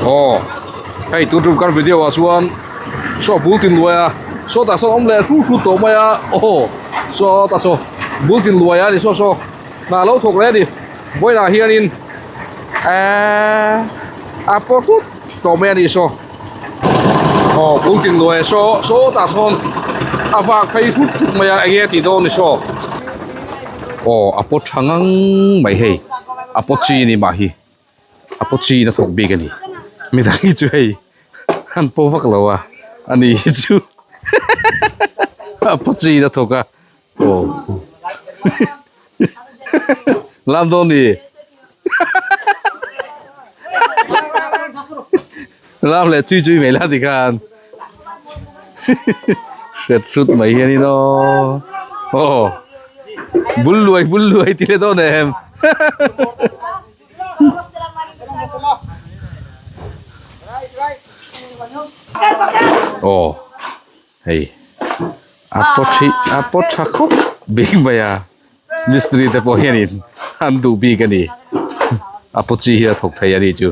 Aw hei tun tum kan video ah chuan saw bul tin luai a sawtah sawn awm leh hru hru tawh mai a aw sawtah saw bul tin luai a ni saw saw hna lo thawk leh a ni vawiinah hianin eeee a pawh hrut tawh mai a ni saw aw bul tin luai a saw sawtah sawn a vak phei hrut hrut mai a enge tih dawn ni saw aw a pawt tha ngang mai hei a pawt chi a ni mah hi. A paw chi in a thawk bik a ni midang hi chu hei an paw vak lo a ani hi chu a paw chi in a thawk a aw lam dawn ni lam leh chui chui mai la tikhan hret hrut mai hian in aw aw bul luai bul luai ti leh dawn em. Aw hei a paw thi a paw tha khawp bik mai a mistiri te pawh hianin an duh bik a ni a paw chi hi a thawk thei a ni chu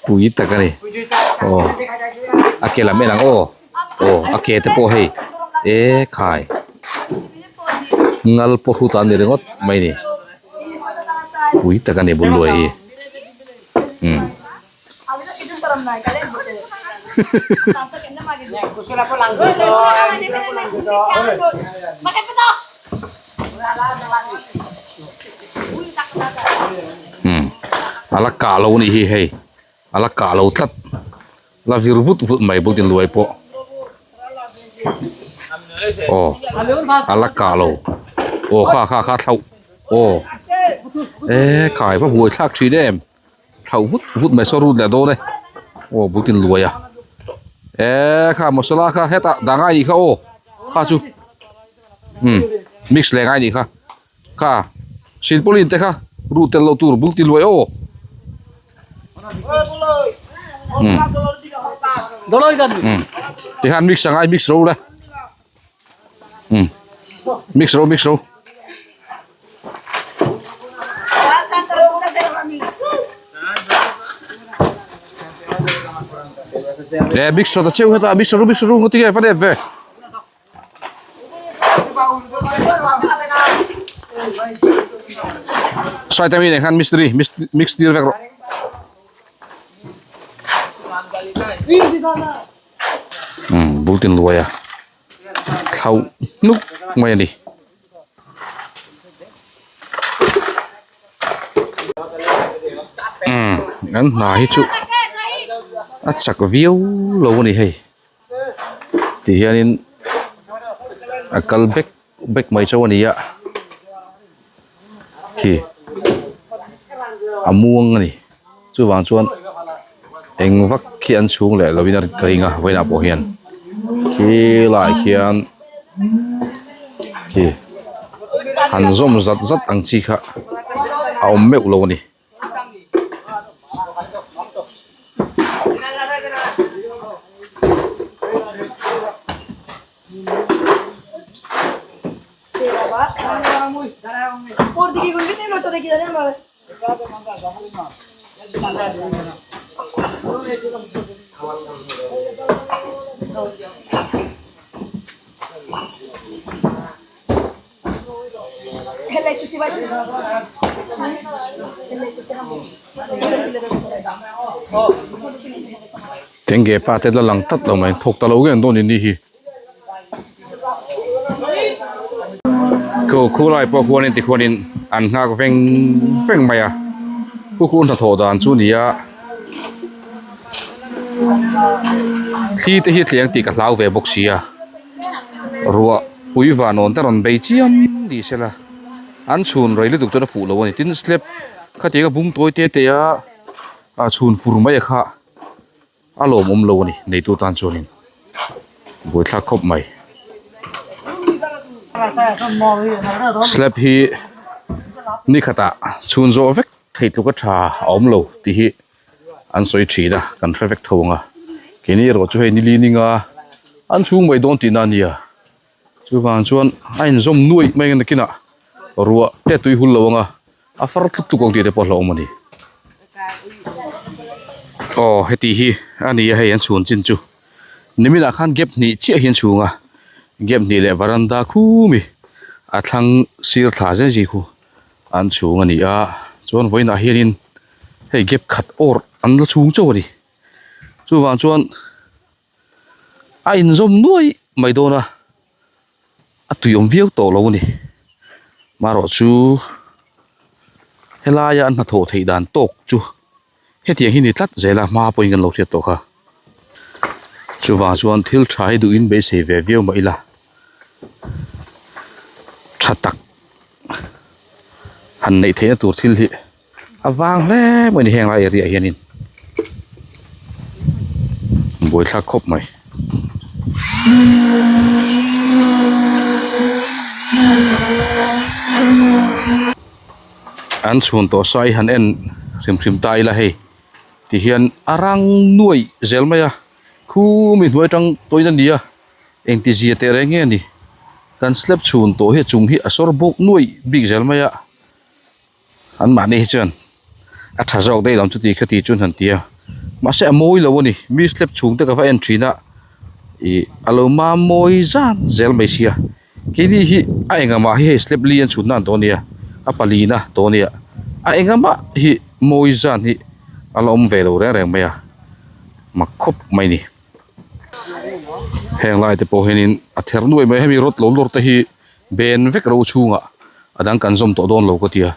pui tak a ni aw a ke lam en ang aw. Aw a ke te pawh hei e khai ngal pawh hut a ni ringawt mai ni pui tak a ni bul luai hi umm umm a la kah lo a nih hi hei a la kah lo tlat. La vir vut vut mai bul tin luai pawh aw a la kah lo aw kha kha kha thlauh aw e khai va buai thlak thin em thlauh vut vut mai saw rut leh dawn e aw bul tin luai a e kha masala kha hetah dah ngai nih kha aw kha chu umm mix leh ngai nih kha kha silpaulin te kha ruh tel loh tur bul ti luai aw umm umm tikhan mix a ngai mix ro le umm mix ro mix ro. E mix ro ta cheu heta mix ro mix ro ngawt tinge va nep ve. Sawi ta mi nen khan mistiri mix tir vek rawh. Umm bul tin luai a thlauh hnuk mai a ni. Umm an hna hi chu a chak viau lo a ni hei. Ti hianin a kal bek bek mai chauh a ni a khi a muang a ni chuvang chuan eng vak khi an chhung leh lovin a ka ring a vawiinah pawh hian khilaiah khian khi han zawm zat zat ang chi kha a awm meuh lo a ni. Tenge pa te la lang tlat lo mai thawk ta lo nge an dawn ni hi khu khulai pawh khuanin tikhuanin an nghak veng veng mai a khu khu hnathawh dan chu ni a thli te hi tliang tih ka hlau ve bawk sia ruah. Pui vanawn te rawn bei chiam ni se la an chhun rei lutuk chuan a fuh lo a ni tin slab khatiang a bung tawi te te a a chhun fur mai a kha a lawmawm lo a ni neitu tan chuanin buaithlak khawp mai slab hi ni khatah chhun zawh vek thei tluk a tha a awm lo tih hi. An sawi thin a kan hre vek tho ang a keini erawh chu hei nili ninga an chhung mai dawn tihna a nia chuvang chuan a inzawm nuaih mai ang nakinah ruah te tui hul lo ang a. A far tlut tuk ang tih te pawh a hlauhawm a ni. Aw heti hi a ni a hei an chhun chin chu niminah khan gap hnih chiah hi an chhung a gap hnih leh varanda khumi a thlang sir thla zet zet khu an chhung a ni a chuan vawiinah hianin hei gap khat awr an la chhung chauh a ni chuvang chuan a inzawm nuai mai dawn a a tui awm viau tawh lo a ni marawh chu helaia an hnathawh theih dan tawk chu hetiang hi ni tlat zel a hma pawhin kan lo hriat tawh kha chuvang chuan thil tha hi duhin beisei ve viau mah ila tha tak han neih theihna tur thil hi. A vang hle mai a ni heng lai area ah hianin buaithlak khawp mai. An chhun tawh sa hi han en hrim hrim ta ila hei tihian a rang nuaih zel mai a khumi hnuai atang tawhin a ni a engti zia teh reng nge a ni kan slab chhun tawh hi a chung hi a sawr bawk nuaih bik zel mai a. An mahni hi chuan a tha zawk daih lo chuti khati chuan han ti a mahse a mawi lo a ni mi slab chhung te ka va en thin a ih a lo mam mawi zan zel mai sia keini hi a engah mah hi hei slab li an chhun nan tawh a nia a pali na tawh a nia a engah mah hi mawi zan hi a la awm ve lo reng reng mai a mak khawp mai a ni heng lai te pawh hianin a ther nuai mai a hemi rod lo lawr te hi. Ben vek ro chhungah a dang kan zawm tawh dawn lo ka tia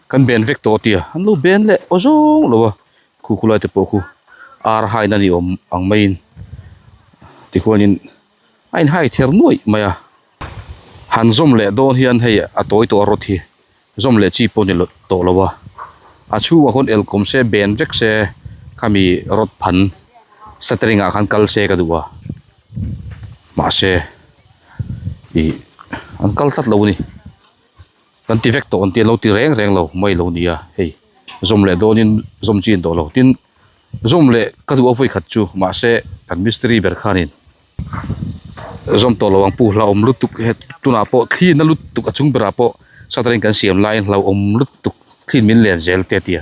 kan ben vek tawh tia an lo ben leh aw zawng lo a khu khu lai te pawh khu ar haina ni awm ang maiin tikhuanin a in hai ther nuaih mai a han zawm leh dawn hian hei a tawi tawh a rawt hi zawm leh chi pawh ni lo tawh lo a a chhungah khawn elkawm se ben vek se khami rawt phan shuttering ah khan kal se ka duh a mahse. Ih an kal tlat lo a ni kan ti vek tawh an tia lo ti reng reng lo mai lo nia hei zawm leh dawnin zawm chin tawh lo tin zawm leh ka duh a vawi khat chu mahse kan mistiri ber khanin zawm tawh lo ang pu hlauhawm lutuk he tunah pawh thli na lutuk a chung berah pawh shuttering kan siam laiin hlauhawm lutuk thli min len zel te a ti a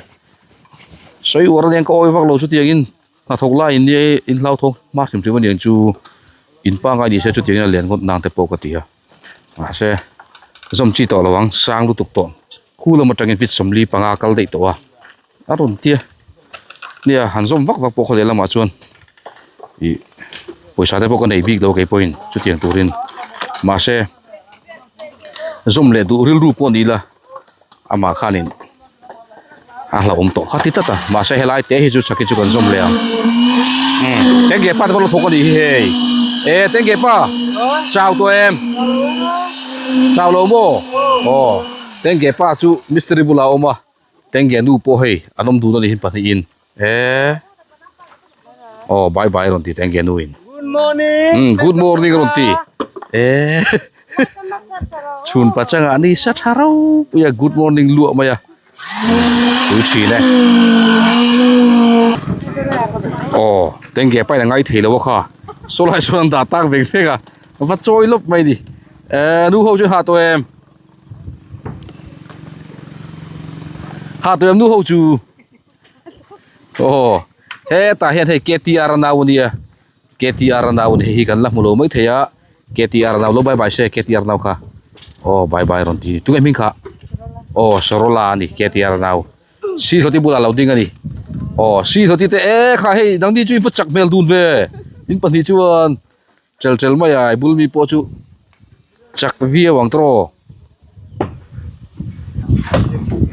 sawi uar a nia ka awi vak lo chutiangin. Hnathawk laiin nia in hlauthawng hma hrim hrim aniang chu in pangngai ni se chutiang in a lian ngawt nang te pawh ka ti a mahse zawm chi tawh lo ang sang lutuk tawh khu lam atangin feet 45 kal daih tawh a a rawn tia nia han zawm vak vak pawh khaw lehlamah chuan ih pawisa te pawh ka nei bik lo keipawhin chutiang turin mahse zawm leh duh rilru pawh ni ila. Amah khanin a hlauhawm tawh kha ti tlat a mahse helai te hi chu chaki chu kan zawm leh ang umm tengge pa te pawh lo thawk a nih hi hei e tengge pa chau tawh em chau lo maw aw tengge pa chu mistiri bulah a awm a tengge nu pawh hei an awm dun a nih hi pahnihin e aw bye bye a rawn ti tengge nu in Good morning. Umm good morning a rawn ti e Chhun pachangah ni sa tha ropui a good morning luah mai a pui thin e aw tengge pain a ngai thei lo a kha saw lai sawn an dah tak vek vek a va chawi lawp mai ni eh nu ho chu an hah tawh em hah tawh em nu ho chu aw hetah hian hei K T R nau a nia. KTR nau ni hei hi kan la hmu lo mai thei a KTR nau lo bye bye se KTR nau kha aw bye bye rawn ti tunge hming kha aw Sorola a ni KTR nau si hlawti bulah lo ding a ni aw si hlawti te e kha hei nangni chu in va chak hmel dun ve in pahnih chuan tel tel mai a i bul mi pawh chu chak viau ang tawh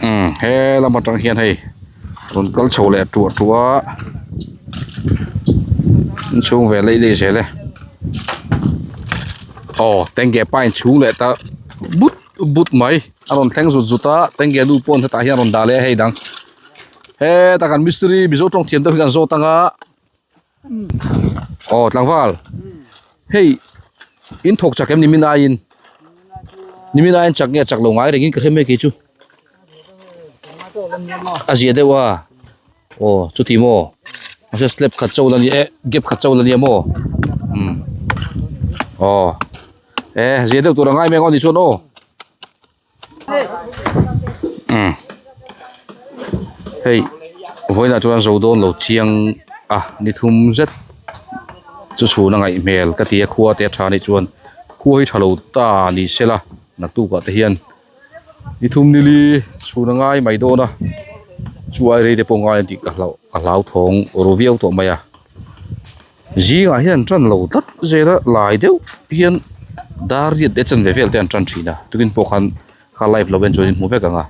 umm he lam atang hian hei rawn kal chho leh tuah tuah a inchhung ve leih leih zel e aw tengge pa inchhung leh ta but but mai a rawn thleng zut zut a tengge nu pawh hetah hian a rawn dah leh a hei dang hetah kan mistiri mizo tawng thiam deuh hi kan zawt ang a. Aw tlangval hei in thawk chak em nimin aiin nimin aiin chak nge chak lo ngai rengin ka hre mai kei chu a zia deuh a aw chuti maw mahse slab khat chauh la ni e gap khat chauh la nia maw umm aw e zia deuh tur a ngai mai ang aw ni chuan aw. Hei vawiinah chuan zo dawn lo chiang a ni thum zet chu chhun a ngaih hmel ka ti a khua te a tha anih chuan khua hi tha lo ta ni sela naktukah te hian ni thum nili chhun a ngai mai dawn a chu ai rei te pawh ngai ang tih ka hlauh ka hlauthawng ru viau tawh mai a. Zingah hian an tan lo tlat zel a lai deuh hian dar riat te chanve vel te an tan thin a tukin pawh khan kha live lo en chuan in hmu vek ang a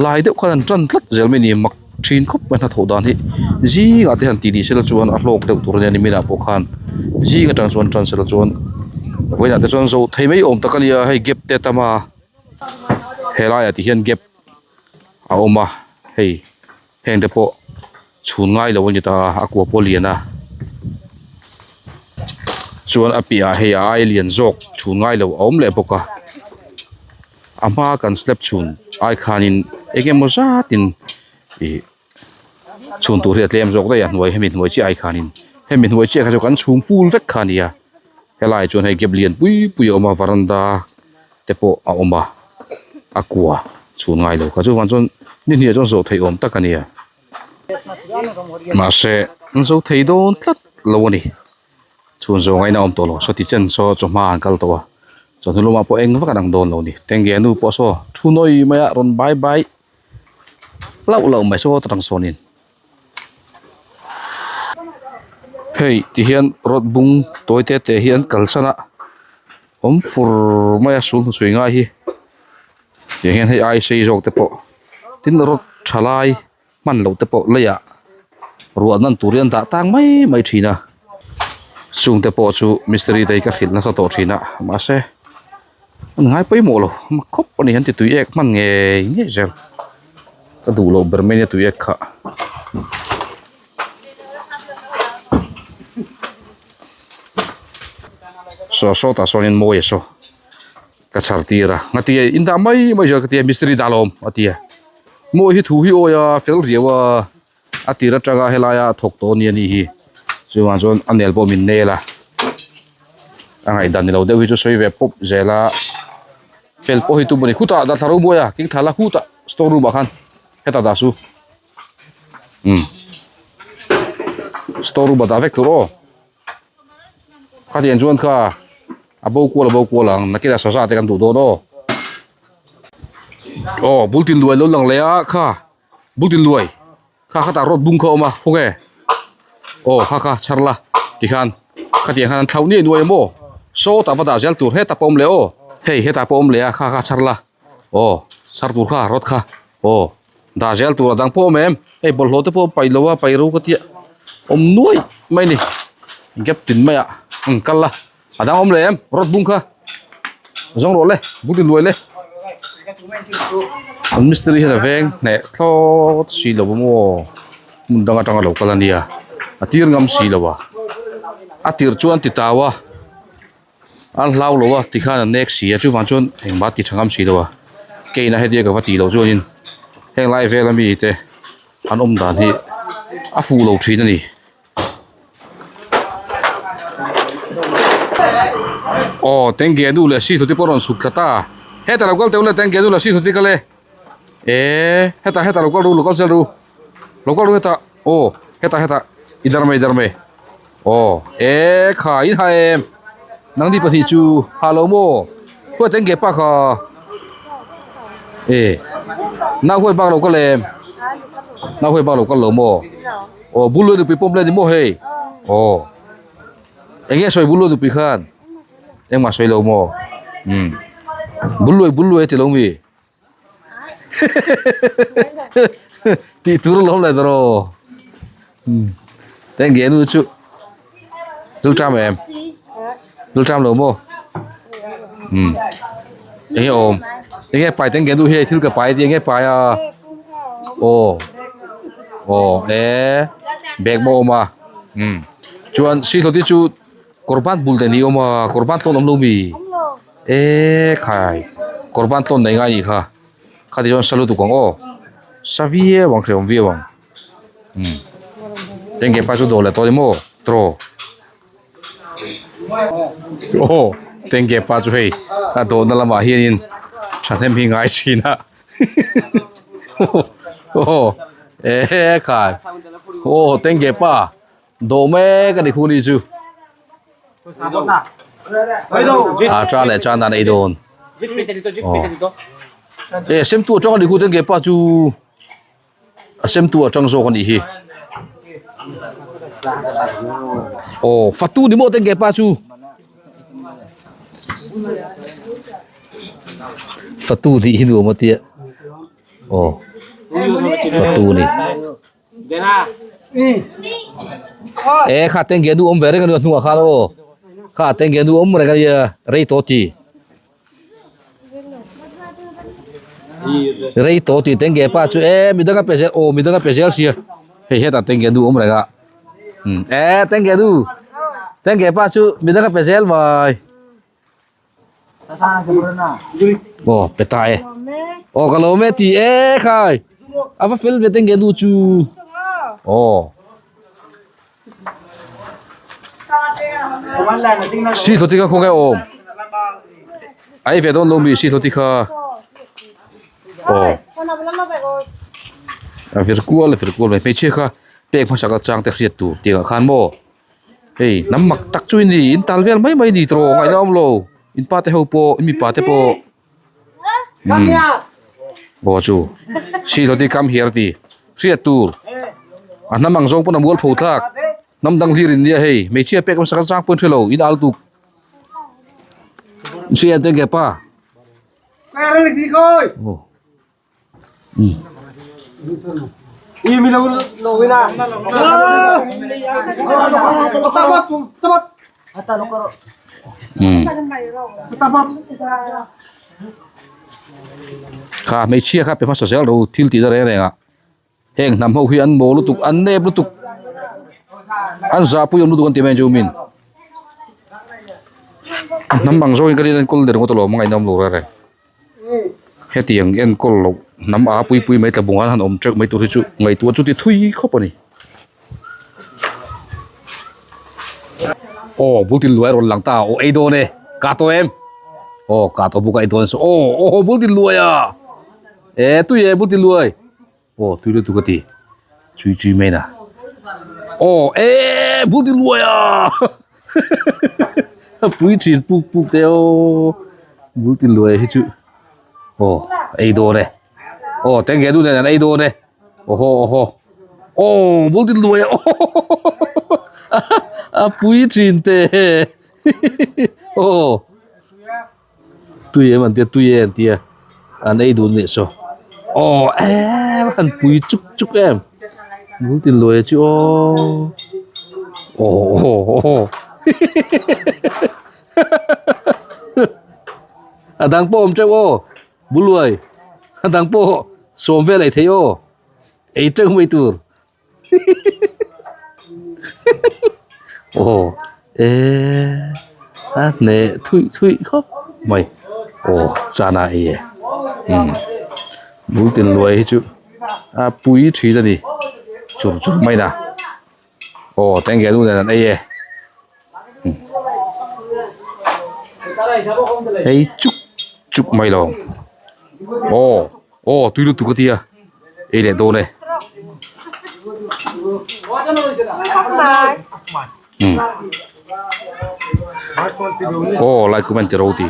lai deuh khan an tan tlat zel mai a ni mak thin khawp mai hnathawh dan hi zingah te han tih ni sela chuan a hlawk deuh tur a nia nimin ah pawh khan zing atang chuan tan sela chuan vawiinah te chuan zawh thei mai awm tak a nia hei gap te a tam a helaiah ti hian gap a awm a hei. Heng te pawh chhun ngai lo a ni ta a a kua pawh a lian a chuan a piahah hei a ai lian zawk chhun ngai lo a awm leh bawk a a hma kan slab chhun ai khanin eng emaw zatin ih chhun tur hi a tlem zawk daih a hnuai hemi hnuai chiah ai khanin hemi hnuai chiah kha chu kan chhung full vek kha a ni a helaiah chuan hei gap lian pui pui a awm a varanda te pawh a awm a a kua chhun ngai lo kha chuvang chuan ni hnih ah chuan zawh theih awm tak a nia mahse an zo thei dawn tlat lo a ni chhun zawh ngaihna a awm tawh lo sawti chen saw chawhma an kal tawh a chawhnu lamah pawh eng vak an ang dawn lo a ni tenge nu pawh saw thu nawi mai a rawn bai bai hlauh hlauh mai saw ta tang sawnin. Hei ti hian rod bung tawi te te hi an kalsan a awm fur mai a sul hnuchhui ngai hi tiang hian hei ai sei zawk te pawh tin rod tha lai hman loh te pawh leiah ruah nan tur hi an dah tang mai mai thin a chung te pawh chu mistiri te hi ka hrilh nasa tawh thin a mahse an ngai pawimawh lo mak khawp a ni an ti tui ek hman ngei ngei zel ka duh loh ber mai nia tui ek kha. Saw sawtah sawnin mawi a saw ka chhar tir a ngatinge in dah mai mai zel ka tia mistiri dah lawm a tia mawi hi thu hi awi a fel riau a a tir atanga helaia a thawk tawh ania ni hi chuvang chuan a nel pawh min nel a a ngaihdan ni lo deuh hi chu sawi ve pawp zel a fel pawh hi tum a ni khutah dah thla ro buai a keng thla la khutah store room ah khan hetah dah su. Umm store room ah dah vek tur aw khatiang chuan kha a bo kual a bo kual ang nakinah saza te kan duh dawn aw aw bul tin luai lo lang leh a kha bul tin luai kha khatah rod bung kha a awm a khawnge aw kha kha chhar la tikhan khatiang khan an thlauh nuai nuai a maw sawtah va dah zel tur hetah pawh a awm leh aw hei hetah pawh a awm leh a kha kha chhar la aw chhar tur kha rod kha aw. Dah zel tur a dang pawh awm em hei bawlhhlawh te pawh paih lo a paih ro ka tia awm nuai mai a ni gap tin mai ah an kal a a dang awm leh em rod bung kha zawng rawh le bung tin luai le an mistiri hian a veng hneh thlawt si lo maw hmun dang atanga lo kal a nia a tir ngam si lo a a tir chuan an ti tau a. An hlau lo a tikhan an nek si a chuvang chuan engmah ti tha ngam si lo a keina hetia ka va tih loh chuanin heng lai vela mi te an awm dan hi a fuh lo thin a ni. Aw tengge nu leh si hlute pawh a rawn chhuk thla ta hetah lo kal teh ule tengge nu leh si hlute kal e eh hetah hetah lo kal ru lo kal zel ru lo kal ru hetah aw hetah hetah i dar mai i dar mai. Aw e kha in ha em nangni pahnih chu ha lo maw khuai teng ke pa kha e nau huai bak lo kal em nau huai bak lo kal lo maw aw bul luai nupui pawm le ni maw hei aw eng nge sawi bul luai nupui khan engmah sawi lo maw um bul luai bul luai a ti lo mi. Tih tur a lo leh ta rawh tengge nu chu dul ṭam em dul ṭam lo maw um eng nge awm eng nge pai tengge nu hi thil ka pai a tia eng nge pai a aw aw e bag maw awm a um chuan sihlote chu kawr ban bul te ni awm a kawr ban tlawn awm lo mi. Eee khai kawr ban tlawn nei ngai anih kha khati chuan sa lutuk ang aw sa viau ang hrehawm viau ang umm tengge pa chu dawr leh tawh a ni maw tiraw aw tengge pa chu hei a dawhna lamah hianin thahnem hi ngai thin a aw. E khai. Aw tengge pa dawh mek a ni khu ni chu. A cha leh chan dan ei dawn. Aw. E sem tu atang a ni khu tengge pa chu. A sem tu atang zawk a nih hi. Aw fatu ni maw tengge pa chu. Fatu tih hi nuam a tia. Aw fatu ni. E kha tengge nu awm ve reng a nia hnuah khan aw. Kha tengge nu awm reng a nia rei tawh ti. Rei tawh tih tengge pa chu e midang a pe zel aw midang a pe zel sia hei hetah tengge nu awm reng a umm e tengge nu tengge pa chu midang a pe zel mai aw pe ta e aw ka lo me ti e khai a va fel ve tengge nu chu aw. Si hlawti kha khawnge awm a ei ve dawn lo mi si hlawti kha aw a vir kual a vir kual mai hmeichhia kha pek hmasa ka chang te hriat tur tih ah khan maw hei hnam mak tak chu i ni in tal vel mai mai a ni tawh ngaihna awm lo in pa te ho pawh in mipa te pawh umm aw chu si hlawti kam hiar ti. Hriat tur a hnam ang zawng pawn a mual pho thlak hnam dang hlir in nia hei hmeichhia pek hmasa kan chang pawn hre lo in al tuk hria te nge pa Kha hmeichhia kha pe hmasa zel ro thil tih na reng reng ah heng hnam ho hi an maw lutuk an nep lutuk an zahpui awm lutuk an ti mai ang chu min a hnam ang zawngin ka rin enkawl der ngawt alawm a ngaihnawm lo reng reng hetiang enkawl loh hnam a pui pui mai tlabung an han awm teuh mai tur hi chu ngaihtuah chu ti thui khawp a ni. Aw bul tin luai a rawn lang ta aw ei dawn e kah tawh em aw kah tawh bawk a ei dawn saw aw aw bul tin luai a e tui e bul tin luai aw tui lutuk a ti chui chui mai na aw e bul tin luai a a pui thin puk puk te aw bul tin luai hi chu aw ei dawn e aw tengge nu nen an ei dawn e. Awhaw awhaw aw bul tin luai a a pui thin te aw tui em an tia tui e an tia an ei dun leh saw aw em an pui chuk chuk em bul tin luai chu aw aw aw aw a dang pawh awm teuh aw. Buluai a dang pawh sawm vel ei theih aw ei teuh mai tur aw e a hneh thuih thuih khawp mai aw chana ei e umm bul tin luai hi chu a pui thin a ni chur chur mai na aw tengge nu nen an ei e. Hei chuk chuk mai lo aw aw tui lutuk a tia ei leh dawn e aw lai kum an ti roti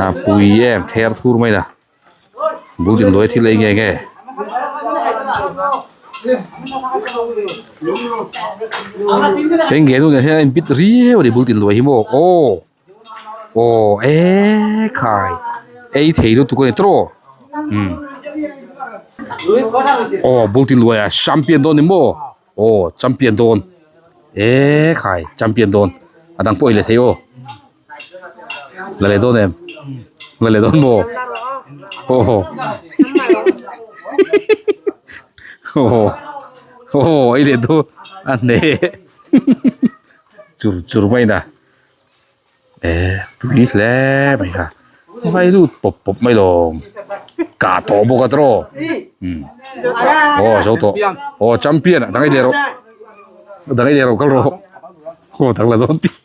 a pui em ther thur mai la. Bul din luai thil ei nge nge. Tengge nu nen hian a inpit riau a ni bul tin luai hi maw aw aw e khai ei thei lutuk a ni tawh umm aw bul tin luai ah champion dawn ni maw aw champion dawn e khai champion dawn a dang pawh ei leh thei aw. La leh dawn em? La leh dawn maw? Aw aw aw ei leh dawn a hne chur chur mai na e pui hle mai kha vai lut pawp pawp mai lawm kah tawh bawk a tawh umm aw zo tawh aw champion a dang ei leh rawh dang ei leh rawh kal rawh aw dang la dawn tih.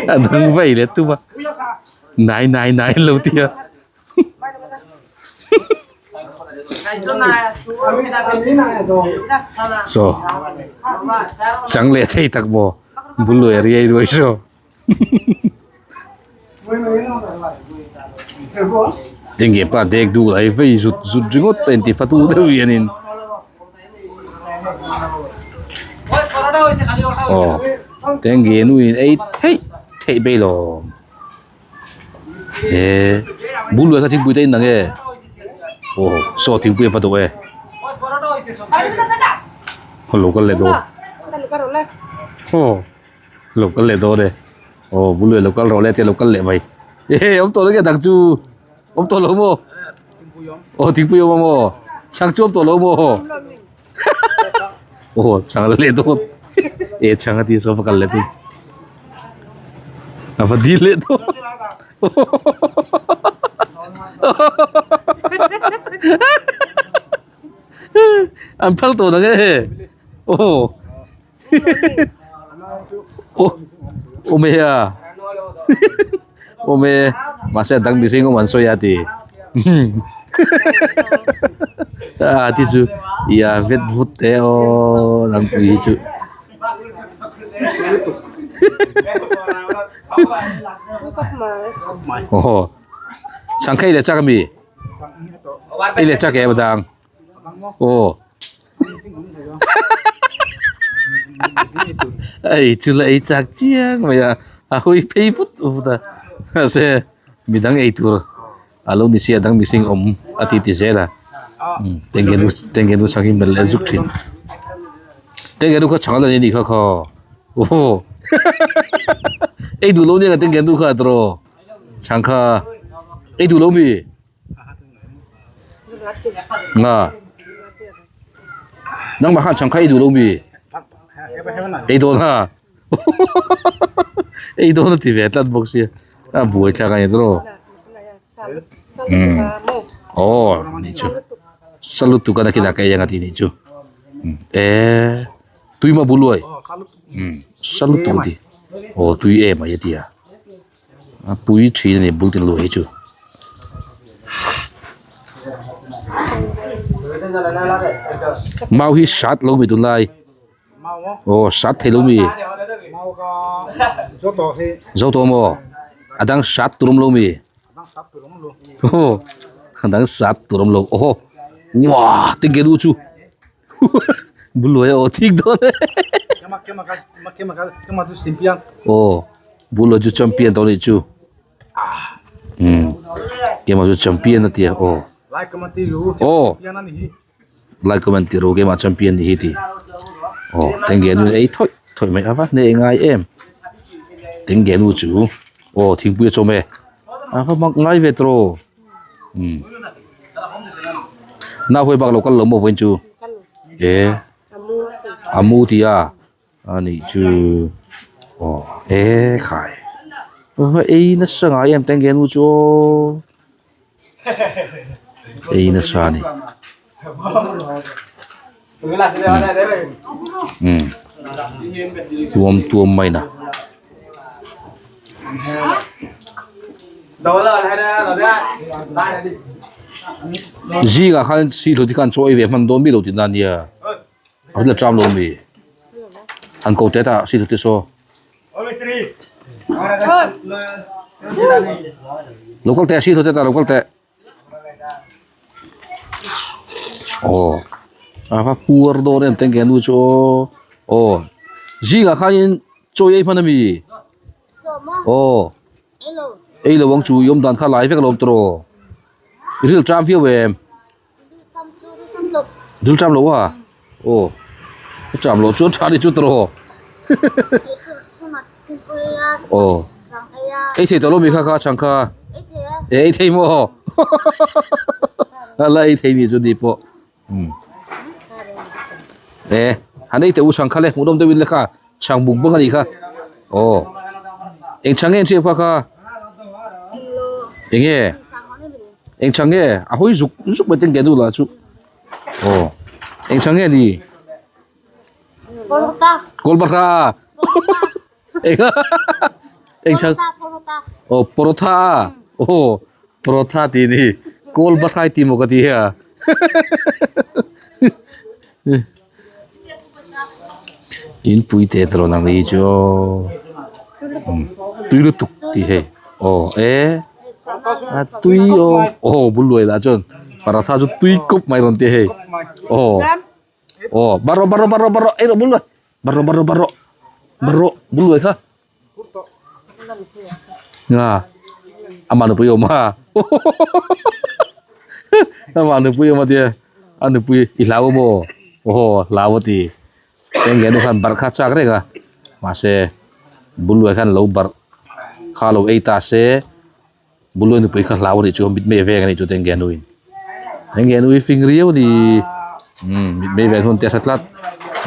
A dang vei leh tum a nai nai nai an lo ti a. Saw chang leh thei tak maw bul luai riai ruai saw. Tinge pa dek duh lai vei zut zut ringawt a inti fatu deuh hianin aw tenge nuin ei theih theih mai lawm he bul luai kha thingpui te a inang e aw saw thingpui a va dawh e lo kal leh dawn aw. Lo kal leh dawn e. Aw bul leh lo kal rawh le tia lo kal leh mai. Ehe awm tawh lo nge dang chu awm tawh lo maw? Aw thingpui awm a maw? Chhang chu awm tawh lo maw? Aw chhang la leh dawn. E chhang a ti saw va kal leh tu. A va dil leh dawn. An phal tawh nang e. Aw. Awm e a awm e mahse a dang mihring awm an sawi a ti a ti chu ia vet vut te aw rangpui hi chu aw sangkhei leh chak ami ei leh chak em a dang. Aw ei chu la ei chak chiang mai a a hawi phei vut vut a mahse midang ei tur a lo ni sia dang mihring awm a ti ti zel a tenge nu tenge nu chhang hi melh leh zuk thin tenge nu kha chhang a la ni anih kha khaw aw ei duh lo nia tenge nu kha tawh chhang kha ei duh lo mi. Nga nangmah khan chhang kha ei duh lo mi ei dawn ha ei dawn a ti ve tlat bawk sia a buai thlak a ni tawh aw nih chu sa lutuk a nakinah ka ei ang a ti nih chu e tui maw buluai sa lutuk a ti aw tui em mai a ti a. A pui thin a ni bul tin luah hi chu. Mau hi sat lo mi tunlai aw sat thei lo mi zo tawh maw a dang sat tur awm lo mi aw a dang sat tur awm lo aw uah tinge nu chu. Buluai aw thik dawn e. Aw Buluai chu champion tawh anih chu. Um keimah chu champion a tia aw. Aw like comment ti ru keimah champion ni hi ti. Aw tenge nu ei thawih thawih mai ava hne ngai em. Tenge nu chu aw thingpui a chawm e. Ava mak ngai ve tawh. Um nau hawi bak lo kal lo maw vawiin chu e a mu ti a a nih chu aw e khai va ei nasa ngai em teng nu chu aw ei nasa a ni um tuam tuam mai na. Zingah khan sihlo te khan chaw ei ve hman dawn mi lo tihna ania a la ṭam lo mi han ko teh ta sihlo te saw lo kal teh sihlo te ta lo kal teh. Aw a va puar dawn em teng nu chu aw aw zingah khanin chaw ei hman ami aw ei lo ang chu i awm dan kha lai vek alawm tawh i ril ṭam viau em ril ṭam lo a aw a ṭam loh chuan ṭha ni chu tawh aw ei thei tawh lo mi kha kha chhang kha e ei thei maw a la ei thei ni chu ni pawh um e han ei teh u chhang kha le hmuhnawm deuhin le kha chhang buk bawk a nih kha aw eng chhang nge an hriat kha kha eng nge eng chhang nge a hawi zuk zuk mai te ang ke nu lah chu aw eng chhang nge ni. Kawlbahra eng eng chang aw paratha aw paratha tih ni kawlbahra i ti maw ka ti a inpui te tawh ang hi chu aw tui lutuk tih hei aw e a tui aw aw bul luai lah chuan paratha chu tui kawp mai rawn ti hei aw. Aw baro baro baro baro ei rawh bul luai baro baro baro baro bul luai kha nga amah nupui awm a amah nupui awm a tia a nupui i hlau maw aw hlau a ti eng nge nu khan barh kha chak reng a mahse bul luai khan lo barh kha lo ei ta se. Buluai nupui kha hlau a nih chu mitmei a veng a nih chu tengge nuin tengge nui fing riau a ni umm mitmei ven hun te a hre tlat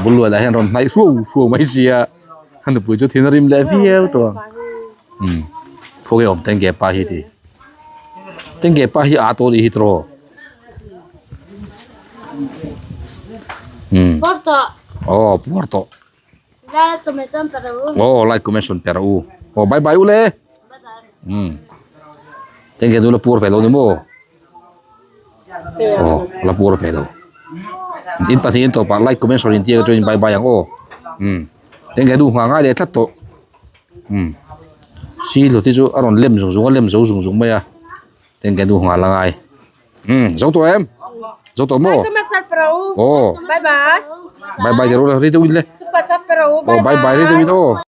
Buluai lah hian rawn hnaih hruau hruau mai sia a nupui chu thin a rim leh viau tawh ang umm khawnge awm tengge pa hi tih tengge pa hi a tawh a nih hi tiraw umm aw puar tawh. Aw like comment sawn pe rawh u aw bye bye u le umm eng nge la puar ve lo ni maw aw la puar ve lo in pahnih in tawpah like comment sawn in tia chuan bye bye ang aw umm eng nge nu nghah ngai leh tlat tawh umm si hlawt hi chu a rawn lem zung zung a lem zo zung zung mai a eng nge nu nghah la ngai. Um zo tawh em zo tawh maw aw Bye bye. Bye bye ru ri deuh in le Super chat pero aw bye bye ri deuh in aw.